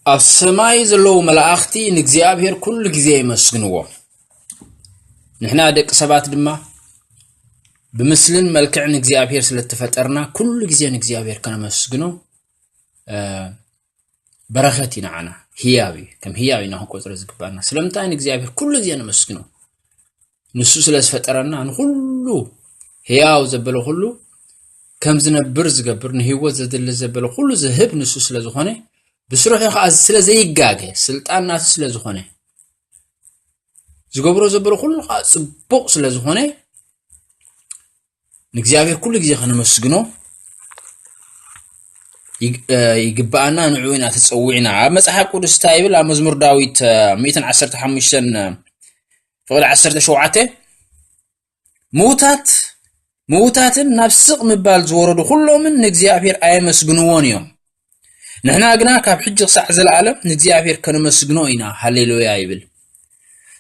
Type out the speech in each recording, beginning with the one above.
ኣብ ሰማይ ዘለዉ መላእኽቲ ንእግዚኣብሔር ኩሉ ግዜ የመስግንዎ። ንሕና ደቂ ሰባት ድማ ብምስልን መልክዕን እግዚኣብሔር ስለ እተፈጠርና ኩሉ ግዜ ንእግዚኣብሔር ከነመስግኖ፣ እ፣ በረኸት እዩ ንዓና፣ ህያብ እዩ። ከም ህያብ ኢና ክንቆጽሮ ዝግባና። ስለምንታይ ንእግዚኣብሔር ኩሉ ግዜ ነመስግኖ? ንሱ ስለ ዝፈጠረና፣ ንኹሉ ህያው ዘበለ ኩሉ ከም ዝነብር ዝገብር፣ ንህይወት ዘድሊ ዘበለ ኩሉ ዝህብ ንሱ ስለ ዝኾነ፣ ብስርሑ ኸዓ ስለ ዘይጋገ፣ ስልጣን ናቱ ስለ ዝኾነ፣ ዝገብሮ ዘበለ ኩሉ ኸዓ ጽቡቕ ስለ ዝኾነ፣ ንእግዚኣብሔር ኩሉ ግዜ ከነመስግኖ ይግ-፣ እ፣ ይግብኣና። ንዕኡ ኢና ተጸዊዕና። ኣብ መጽሓፍ ቅዱስ እንታይ ይብል? ኣብ መዝሙር ዳዊት፣ እ፣ ሚእትን ዓሰርተ ሓሙሽተን፣ እ፣ ፍቕዲ ዓሰርተ ሸውዓተ፣ ምዉታት፣ ምዉታትን ናብ ስቕ ምባል ዝወረዱ ኩሎምን ንእግዚኣብሔር ኣየመስግንዎን እዮም። ንሕና ግና ካብ ሕጂ ክሳዕ ዘለኣለም ንእግዚኣብሔር ከነመስግኖ ኢና። ሃሌሉያ ይብል።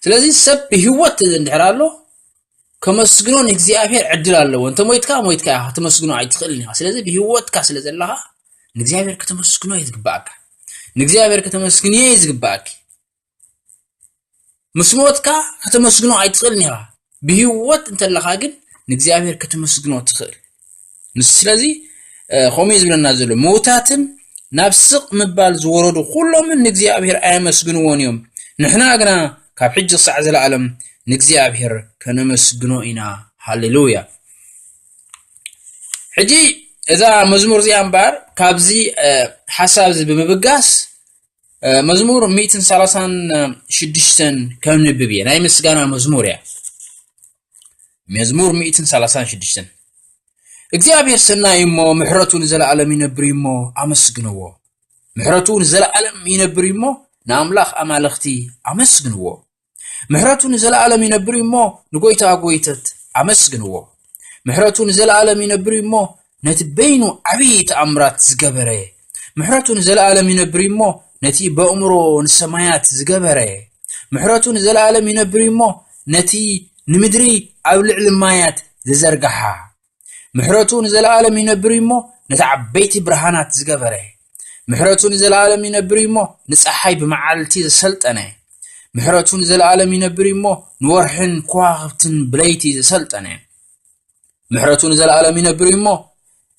ስለዚ ሰብ ብህይወት እንድሕር ኣሎ፣ ከመስግኖ ንእግዚኣብሔር ዕድል ኣለዎ። እንተ ሞይትካ፣ ሞይትካ ኢኻ፣ ከተመስግኖ ኣይትኽእልን ኢኻ። ስለዚ ብህይወትካ ስለ ዘለኻ ንእግዚኣብሔር ከተመስግኖ እዩ ዝግባኣካ። ንእግዚኣብሔር ከተመስግንዮ እዩ ዝግባኣኪ። ምስ ሞትካ ከተመስግኖ ኣይትኽእልን ኢኻ። ብህይወት እንተለኻ ግን ንእግዚኣብሔር ከተመስግኖ ትኽእል። ንሱ ስለዚ፣ እ፣ ከምኡ እዩ ዝብለና ዘሎ። ምዉታትን ናብ ስቕ ምባል ዝወረዱ ኩሎምን ንእግዚኣብሔር ኣየመስግንዎን እዮም። ንሕና ግና ካብ ሕጂ ክሳዕ ዘለኣለም ንእግዚኣብሔር ከነመስግኖ ኢና። ሃሌሉያ። ሕጂ እዛ መዝሙር እዚኣ እምበኣር ካብዚ፣ እ፣ ሓሳብ እዚ ብምብጋስ፣ እ፣ መዝሙር ሚእትን ሰላሳን ሽዱሽተን ከነንብብ እየ። ናይ ምስጋና መዝሙር እያ። መዝሙር ሚእትን ሰላሳን ሽዱሽተን። እግዚኣብሔር ሰናይ እሞ ምሕረቱ ንዘለዓለም ይነብር እሞ ኣመስግንዎ። ምሕረቱ ንዘለዓለም ይነብር እሞ ንኣምላኽ ኣማልኽቲ ኣመስግንዎ። ምሕረቱ ንዘለዓለም ይነብር እሞ ንጎይታ ጎይተት ኣመስግንዎ። ምሕረቱ ንዘለዓለም ይነብር እሞ ነቲ በይኑ ዓብዪ ተኣምራት ዝገበረ። ምሕረቱ ንዘለዓለም ይነብር እሞ ነቲ በእምሮ ንሰማያት ዝገበረ። ምሕረቱ ንዘለዓለም ይነብር እሞ ነቲ ንምድሪ ኣብ ልዕሊ ማያት ዝዘርግሓ። ምሕረቱ ንዘለዓለም ይነብር እሞ ነቲ ዓበይቲ ብርሃናት ዝገበረ። ምሕረቱ ንዘለዓለም ይነብር እሞ ንጸሓይ ብመዓልቲ ዘሰልጠነ። ምሕረቱ ንዘለዓለም ይነብር እሞ ንወርሕን ከዋኽብትን ብለይቲ ዘሰልጠነ። ምሕረቱ ንዘለዓለም ይነብር እሞ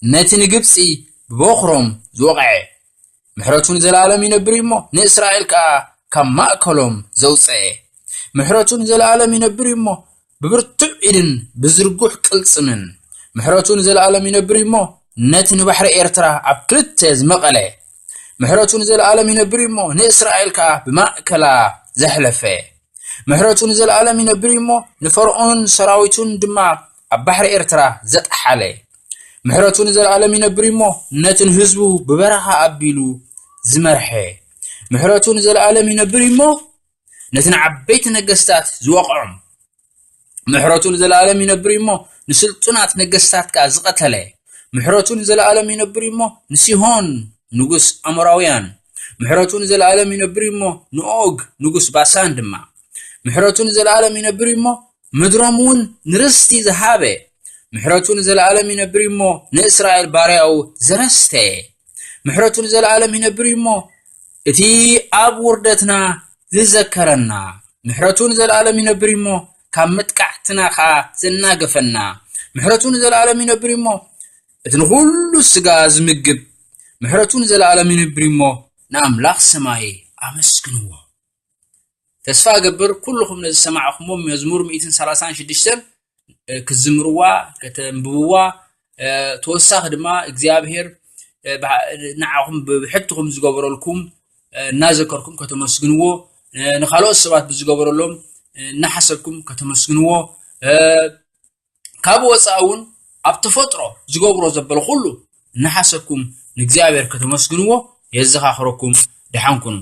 ነቲ ንግብጺ ብበኹሮም ዝወቕዐ። ምሕረቱ ንዘለዓለም ይነብር እሞ ንእስራኤል ከኣ ካብ ማእከሎም ዘውጽአ። ምሕረቱ ንዘለዓለም ይነብር እሞ ብብርቱዕ ኢድን ብዝርጉሕ ቅልጽምን። ምሕረቱ ንዘለዓለም ይነብር እሞ ነቲ ንባሕሪ ኤርትራ ኣብ ክልተ ዝመቐለ። ምሕረቱ ንዘለዓለም ይነብር እሞ ንእስራኤል ከኣ ብማእከላ ዘሕለፈ። ምሕረቱ ንዘለዓለም ይነብር እሞ ንፈርዖንን ሰራዊቱን ድማ ኣብ ባሕሪ ኤርትራ ዘጥሓለ። ምሕረቱ ንዘለዓለም ይነብር እሞ ነቲ ንህዝቡ ብበረኻ ኣቢሉ ዝመርሐ። ምሕረቱ ንዘለዓለም ይነብር እሞ ነቲ ንዓበይቲ ነገስታት ዝወቕዖም። ምሕረቱ ንዘለዓለም ይነብር እሞ ንስልጡናት ነገስታት ከኣ ዝቐተለ። ምሕረቱ ንዘለዓለም ይነብር እሞ ንሲሆን ንጉስ ኣሞራውያን። ምሕረቱ ንዘለዓለም ይነብር እሞ ንኦግ ንጉስ ባሳን ድማ። ምሕረቱ ንዘለዓለም ይነብር እሞ ምድሮም እውን ንርስቲ ዝሃበ። ምሕረቱ ንዘለዓለም ይነብር እሞ ንእስራኤል ባርያኡ ዘረስተየ። ምሕረቱ ንዘለዓለም ይነብር እሞ እቲ ኣብ ውርደትና ዝዘከረና። ምሕረቱ ንዘለዓለም ይነብር እሞ ካብ መጥቃዕትና ኸኣ ዘናገፈና። ምሕረቱ ንዘለዓለም ይነብር እሞ እቲ ንኹሉ ስጋ ዝምግብ። ምሕረቱ ንዘለዓለም ይነብር እሞ ንኣምላኽ ሰማይ ኣመስግንዎ። ተስፋ እገብር ኩልኹም ነዚ ዝሰማዕኹሞ መዝሙር ሚእትን ሰላሳን ሽዱሽተን፣ እ፣ ክትዝምርዋ፣ ከተንብብዋ፣ እ፣ ተወሳኺ ድማ እግዚኣብሔር፣ እ፣ ብሓ-፣ ንዓኹም ብሕትኹም ዝገበረልኩም፣ እ፣ እናዘከርኩም ከተመስግንዎ፣ እ፣ ንኻልኦት ሰባት ብዝገበረሎም፣ እ፣ እናሓሰብኩም ከተመስግንዎ፣ እ፣ ካብ ወፃኢ እውን ኣብ ተፈጥሮ ዝገብሮ ዘበለ ኩሉ እናሓሰብኩም ንእግዚኣብሔር ከተመስግንዎ የዘኻኽረኩም። ደሓን ኩኑ።